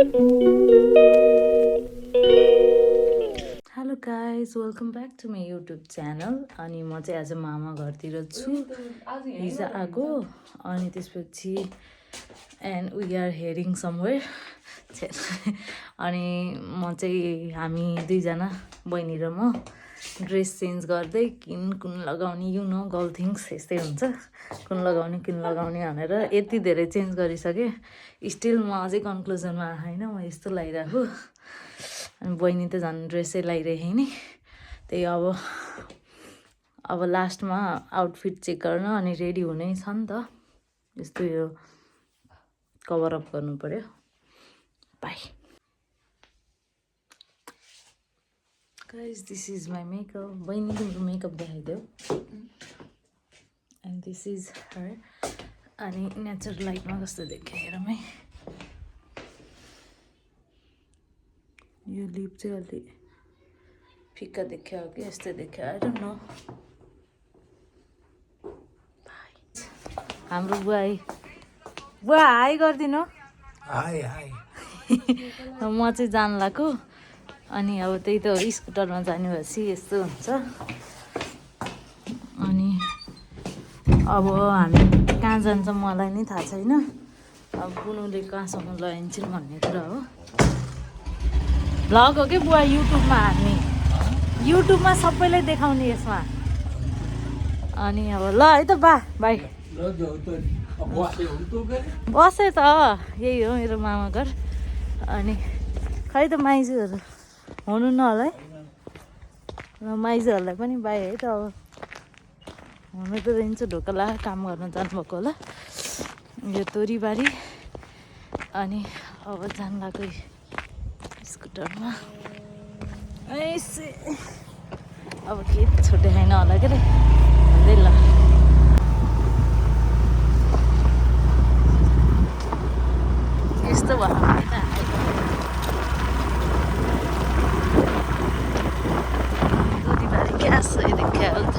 Hello guys welcome back to my YouTube channel. अनि म चाहिँ आज मामा घरतिर छु, हिजो आएको। अनि त्यसपछि एन्ड वी आर हेरिङ समवेयर। अनि म चाहिँ हामी दुईजना बहिनी र म ड्रेस चेन्ज गर्दै कुन लगाउने यु नो गर्ल थिङ्स यस्तै हुन्छ, कुन लगाउने भनेर यति धेरै चेन्ज गरिसकेँ। स्टिल म अझै कन्क्लुजनमा आएन, म यस्तो लगाइरहेको। अनि बहिनी त झन् ड्रेसै लगाइरहेँ नि, त्यही अब लास्टमा आउटफिट चेक गर्न अनि रेडी हुनै छ नि त। यस्तो यो कभरअप गर्नु पऱ्यो। By guys, this is my makeup. बहिनी तिम्रो मेकअप देखाइदेऊ। एन्ड दिस इज हर। अनि नेचरल लाइटमा कस्तो देखियो हेरौँ है। यो लिप चाहिँ अलि फिक्का देखियो कि यस्तो देखियो, आई डोन्ट नो। हाम्रो बुवा हाई गरिदिनु। High high. म चाहिँ जान लाग्यो। अनि अब त्यही त स्कुटरमा जाने भएपछि यस्तो हुन्छ। अनि अब हामी कहाँ जान्छ मलाई नै थाहा छैन। अब बुनुले कहाँसम्म लैजान्छन् भन्ने कुरा हो। भ्लग हो कि बुवा, युट्युबमा हाल्ने, युट्युबमा सबैलाई देखाउने यसमा। अनि अब ल है त बा, बाई। बसेँ त, यही हो मेरो मामा घर। अनि खै त माइजूहरू हुनु न होला है, माइजूहरूलाई पनि बाई है त। अब हुनु त दिन्छ ढोका काम गर्न जानुभएको होला यो तोरीबारी। अनि अब जान लाग्यो स्कुटरमा। अब के छुट्टै छैन होला के अरे भन्दै। ल यस्तो भयो तोरीबारी क्या सही देखियो त।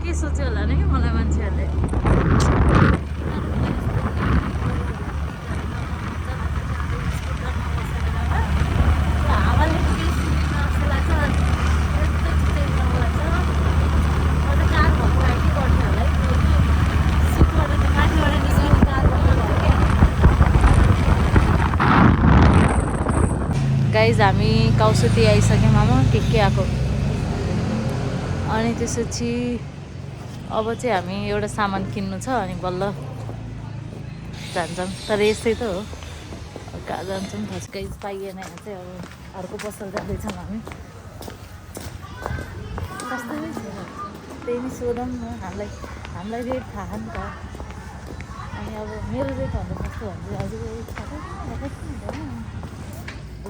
के सोच्यो होला नि मलाई मान्छेहरूले। गाइज हामी कौसुती आइसक्यौँ मामा के आएको। अनि त्यसपछि अब चाहिँ हामी एउटा सामान किन्नु छ अनि बल्ल जान्छौँ। तर यस्तै त हो, कहाँ जान्छौँ ठस्कै पाइएन। यहाँ चाहिँ अब अर्को पसल जाँदैछौँ हामी। सस्तै छ, त्यही नै सोधौँ न, हामीलाई रेट थाहा नि त। अनि अब मेरो रेटभन्दा सस्तो भने चाहिँ हजुर हुँदैन।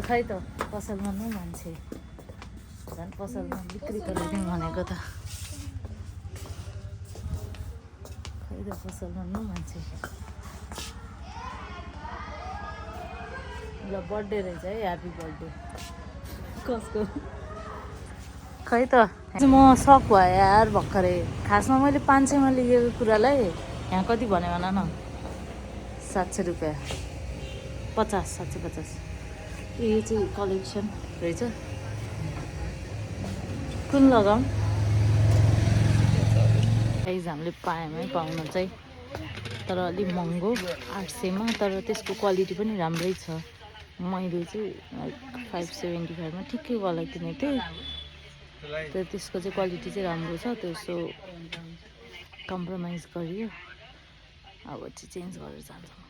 खै त पसलमा नै मान्छे झन् पसलमा बिक्री गरिदिउँ भनेको त। खै त पसलमा नै मान्छे। ल बर्थडे रहेछ है, ह्याप्पी बर्थडे। कसको? खै त म सक भयो यार भर्खरै। खासमा मैले 500मा लिएको कुरालाई यहाँ कति भन्यो भन न, 700 रुपियाँ 50, 750। यो चाहिँ कलेक्सन रहेछ। कुन लगाऊँ? साइज हामीले पाएमै पाउन चाहिँ, तर अलिक महँगो 800मा। तर त्यसको क्वालिटी पनि राम्रै छ। मैले चाहिँ लाइक 575मा ठिकै वाला किनेको थिएँ। तर त्यसको चाहिँ क्वालिटी चाहिँ राम्रो छ। त्यसो कम्प्रोमाइज गरियो। अब चाहिँ चेन्ज गरेर जान्छौँ।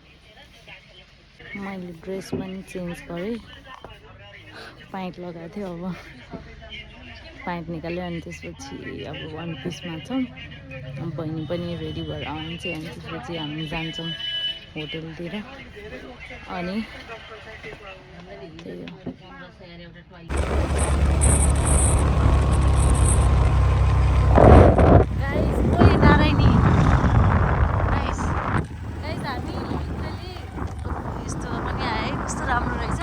मैले ड्रेस पनि चेन्ज गरेँ, प्यान्ट लगाएको थिएँ, अब प्यान्ट निकाल्यो। अनि त्यसपछि अब वान पिसमा छौँ। बहिनी पनि रेडी भएर आउँछ। अनि त्यसपछि हामी जान्छौँ होटलतिर। अनि त्यही हो। यस्तो पनि आयो, कस्तो राम्रो रहेछ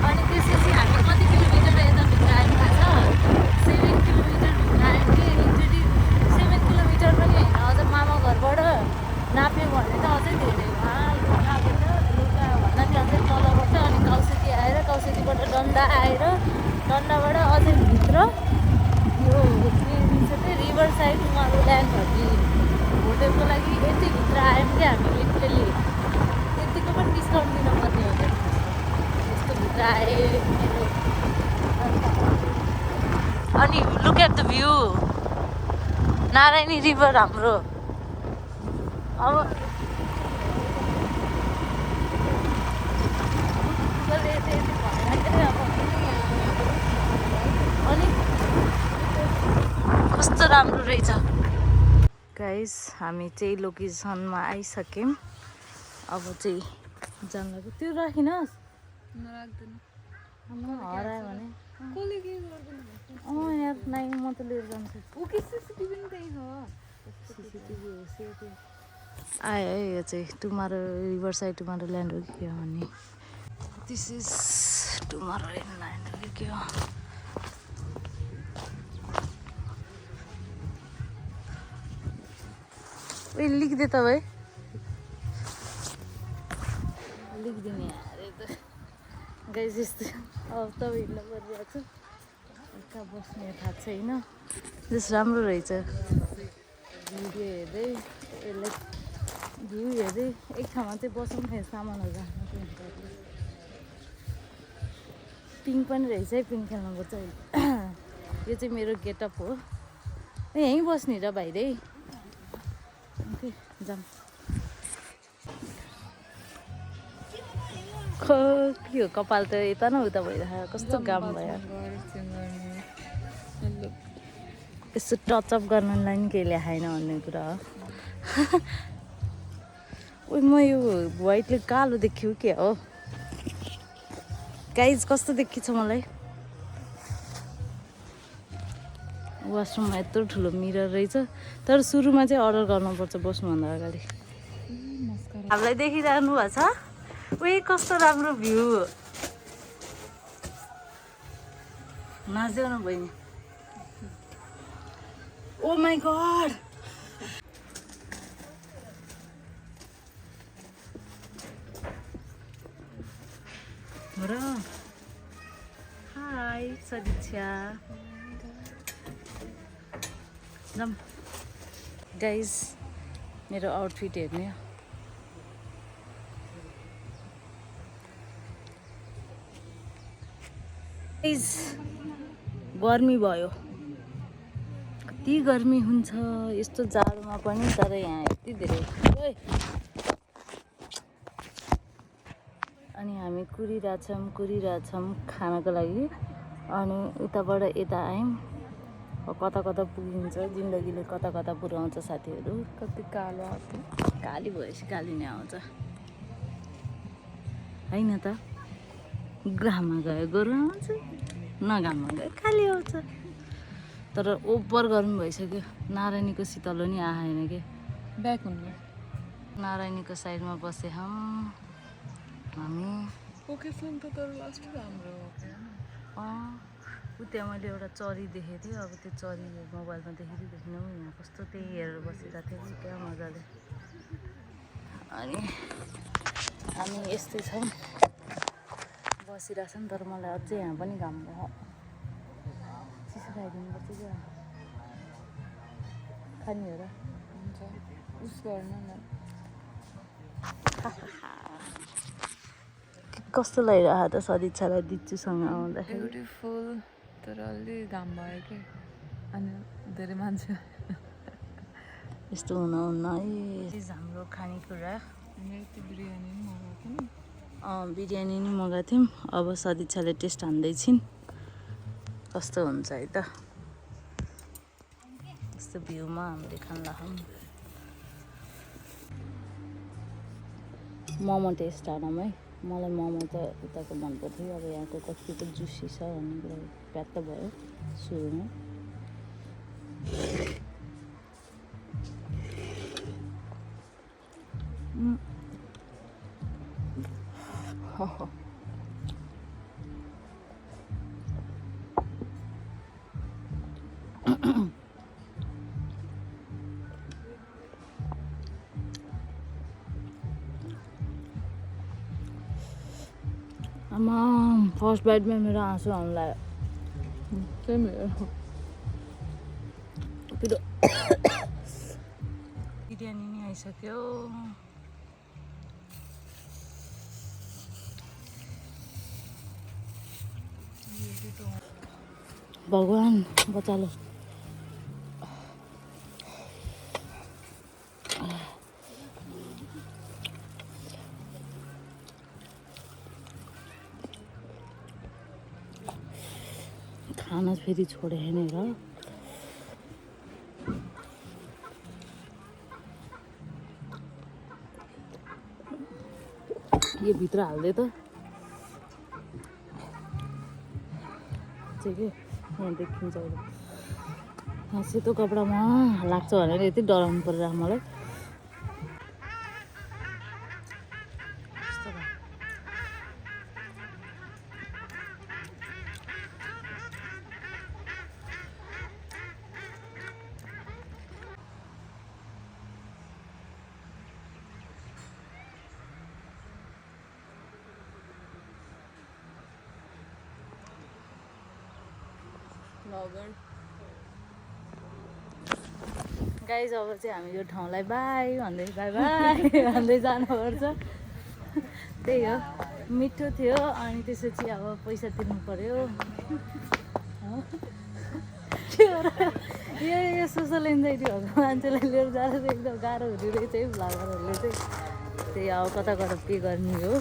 अनि त्यसपछि हामी कति किलोमिटर यताभित्र आयौँ थाहा छ 7 किलोमिटर भित्र आयौँ कि एक्चुली 7 किलोमिटर पनि होइन अझ मामा घरबाट नाप्यो भने त अझै धेरै उहाँ नापेर लुगा भन्दा नि अझै तल बस्छ अनि काउसेती आएर काउसेतीबाट डन्डा आएर डन्डाबाट अझै भित्र यो रिभर साइड उहाँको ल्यान्डहरू होटेलको लागि यतिभित्र आयौँ कि हामी लिटरली यतिको पनि डिस्काउन्ट दिनुपर्ने हो क्या यस्तो भित्र आए अनि look at the view Narayani river हाम्रो अब अनि कस्तो राम्रो रहेछ गाइस हामी चाहिँ लोकेसनमा आइसक्यौँ अब चाहिँ जङ्गलको त्यो राखिनुहोस् हरायो भने यार नाइ म त लिएर जान्छु आयो है यो चाहिँ tomorrow river side tomorrow land हो कि के हो भन्ने दिस इज टुमारो ल्यान्ड हो कि के हो उयो लिखिदिए त भाइ लेखिदिने अरे त गाई जस्तो अब त हिँड्नु परिरहेको छ कहाँ बस्ने थाहा छैन जस राम्रो रहेछ भिडियो हेर्दै यसलाई भ्यू हेर्दै एक ठाउँमा चाहिँ बसौँ न सामानहरू राख्नु पिङ पनि रहेछ है पिङ खेल्नुपर्छ यो चाहिँ मेरो गेटअप हो यहीँ बस्ने र भाइरै जाम के हो कपाल त यता न उता भइरहेको कस्तो घाम भयो यस्तो टचअप गर्नलाई नि केही ल्याएन भन्ने कुरा हो ओ म यो व्हाइटले कालो देखियो के हो गाइज कस्तो देखिन्छ मलाई वासरुममा यत्रो ठुलो मिरर रहेछ तर सुरुमा चाहिँ अर्डर गर्नुपर्छ बस्नुभन्दा अगाडि हामीलाई देखिरहनु भएको छ उयो कस्तो राम्रो भ्यू नाच्देऊ न बहिनी ओ माई गड र हाई सदिक्षा जाम गाइज मेरो आउटफिट हेर्ने गाइज गर्मी भयो कति गर्मी हुन्छ यस्तो जाडोमा पनि तर यहाँ यति धेरै अनि हामी कुरिरहेछौँ खानको लागि अनि उताबाट यता आयौँ कता कता पुगिन्छ जिन्दगीले कता कता पुऱ्याउँछ साथीहरू कति कालो आउँछ काली भएपछि काली नै आउँछ होइन त घाममा गयो गोरु आउँछ नघाममा गयो काली आउँछ तर ओभर गर्मी भइसक्यो नारायणीको शीतलो नि आएन कि ब्याक हुनु नारायणीको साइडमा बसे हामी लोकेसन त तर लास्ट राम्रो ऊ त्यहाँ मैले एउटा चरी देखेको थिएँ अब त्यो चरी मोबाइलमा देखिनँ यहाँ कस्तो त्यही हेरेर बसिरहेको थिएँ क्या मजाले अनि हामी यस्तै छौँ बसिरहेछौँ तर मलाई अझै यहाँ पनि घाम भयो चिसो खाइदिनुपर्छ क्या खाने हो र हुन्छ उस गर्न न कस्तो लागिरहेको त सदिच्छालाई दिच्चुसँग आउँदाखेरि ब्युटिफुल तर अलि घाम भयो कि अनि धेरै मान्छे यस्तो हुनुहुन्न है हाम्रो खानेकुरा बिरयानी नि मगाएको बिरयानी नि मगाएको थियौँ अब सदिच्छाले टेस्ट हान्दैछिन् कस्तो हुन्छ है त यस्तो भ्यूमा हामीले खान लाग्छौँ मोमो टेस्ट हानौँ है मलाई मोमो त उताको मनपर्थ्यो अब यहाँको कतिको जुसी छ भन्ने कुरा प्यात्त भयो सुरुमा आमा फर्स्ट बाइटमा मेरो आँसु आउनु लाग्यो। त्यही मेरो बिरयानी नि आइसक्यो। भगवान् बचालो। खाना फेरि छोडे हैन र। यो भित्र हाल्दै त के यहाँ देखिन्छ यहाँ सेतो कपडामा लाग्छ भनेर यति डराउनु परेर मलाई। गाइज अब चाहिँ हामी यो ठाउँलाई बाई भन्दै बाई बाई भन्दै जानुपर्छ। त्यही हो, मिठो थियो। अनि त्यसपछि अब पैसा तिर्नु पर्यो। यो सोसल एन्जाइटी भएको मान्छेलाई लिएर जाँदा चाहिँ एकदम गाह्रो हुने रहेछ है भ्लगरहरूले चाहिँ। त्यही अब कता कता पे गर्ने हो।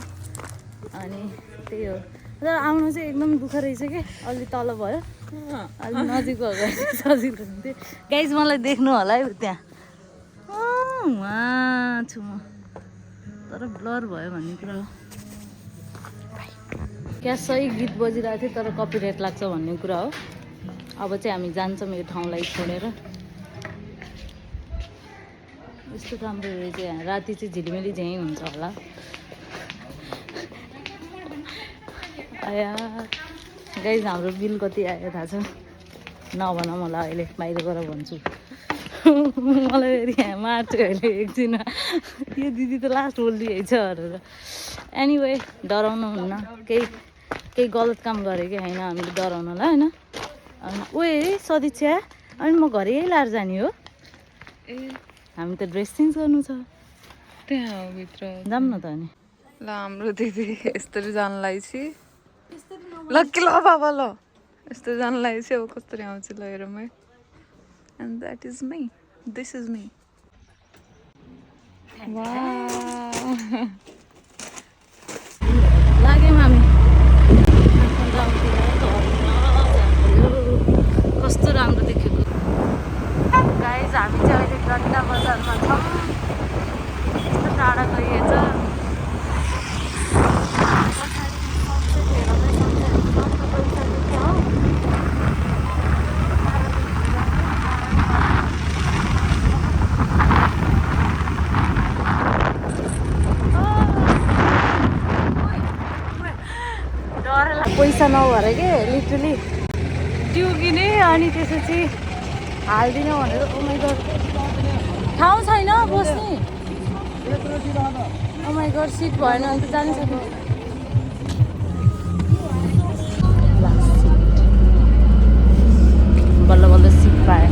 अनि त्यही हो, तर आउनु चाहिँ एकदम दुःख रहेछ कि अलि तल भयो, अलि नजिक भएको चाहिँ सजिलो हुन्थ्यो। गाइज मलाई देख्नु होला है त्यहाँ उहाँ छु म, तर ब्लर भयो भन्ने कुरा हो। क्या सही गीत बजिरहेको थियो तर कपिराइट लाग्छ भन्ने कुरा हो। अब चाहिँ हामी जान्छौँ यो ठाउँलाई छोडेर। यस्तो राम्रो रहेछ यहाँ, राति चाहिँ झिलिमिली झैँ हुन्छ होला। आया गाइज हाम्रो बिल कति आयो थाहा छ? नभन मलाई अहिले बाहिर गएर भन्छु। मलाई फेरि यहाँ मार्छु अहिले एकछिनमा। यो दिदी त लास्ट बोलिदिएछ भनेर। एनिवे डराउनु हुन्न, केही गलत काम गरेको होइन हामीले डराउनलाई होइन। अनि ओए सदिच्छा, अनि म घरै लाएर जाने हो। हामी त ड्रेस चेन्ज गर्नु छ त्यहाँ भित्र जाऊँ न त। अनि ल हाम्रो दिदी यसरी जानलाई छि ल कि ल बाबा ल यस्तो जानलाई छि। अब कसरी आउँछु ल हेरौँ है। And that is me, this is me. लाग्यौँ हामी कस्तो राम्रो देखेको। गाइज हामी चाहिँ अहिले घन्टा बजारमा छौँ। यस्तो टाढा गइएछ। पैसा नभएर के लिटरली ट्युकिने अनि त्यसपछि हालिदिनु भनेर। ओमाइ गड ठाउँ छैन बस्ने। ओमाइ गड सिट भएन भने त जानै सक्यो। बल्ल बल्ल सिट पाएँ,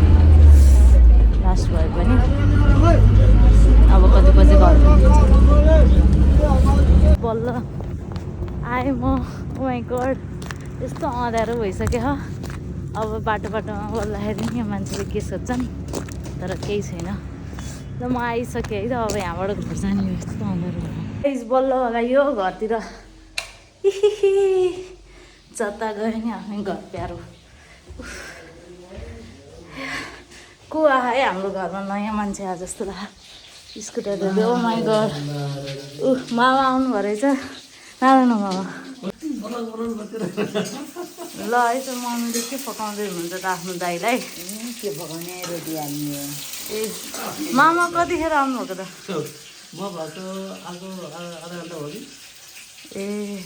लास्ट भयो पनि। अब कति बजे घर बल्ल आएँ म। ओमाइ गड यस्तो अँध्यारो भइसक्यो ह। अब बाटोमा बोल्दाखेरि नि मान्छेले के सोध्छन्, तर केही छैन। ल म आइसकेँ है त। अब यहाँबाट घर जाने हो। यस्तो अँध्यारो भयो। बल्ल लगायो घरतिर। जता गयो नि आफ्नै घर प्यारो। को आयो है हाम्रो घरमा नयाँ मान्छे आए जस्तो लाग्यो। स्कुटर धोँदै। ओ माइ गड मामा आउनुभयो रहेछ। नारायण मामा ल है त मम्मीले के पकाउँदै हुनुहुन्छ त आफ्नो दाइलाई? के पकाउने रोटी हाल्ने हो। ए मामा कतिखेर आउनुभएको त? म भएको आज आधा घन्टा हो कि ए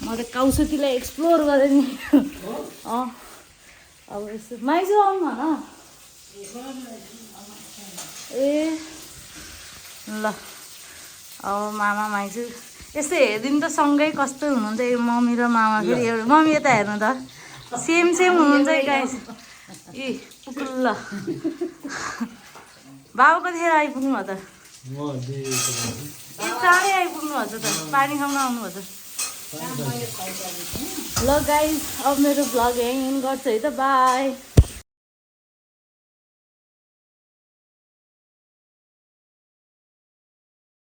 म त काउसतीलाई एक्सप्लोर गरेँ नि अब यसो माइजू आउनु भन ए ल अब मामा माइजू यस्तो हेरिदिनु त सँगै कस्तो हुनुहुन्छ यो मम्मी र मामा फेरि एउटा मम्मी यता हेर्नु त सेम हुनुहुन्छ गाइस ए ल बाबा कतिखेर आइपुग्नु भयो त चाँडै आइपुग्नु भएको छ त पानी खाउन आउनुभयो त ल गाइस अब मेरो भ्लग यहीँ गर्छु है त बाई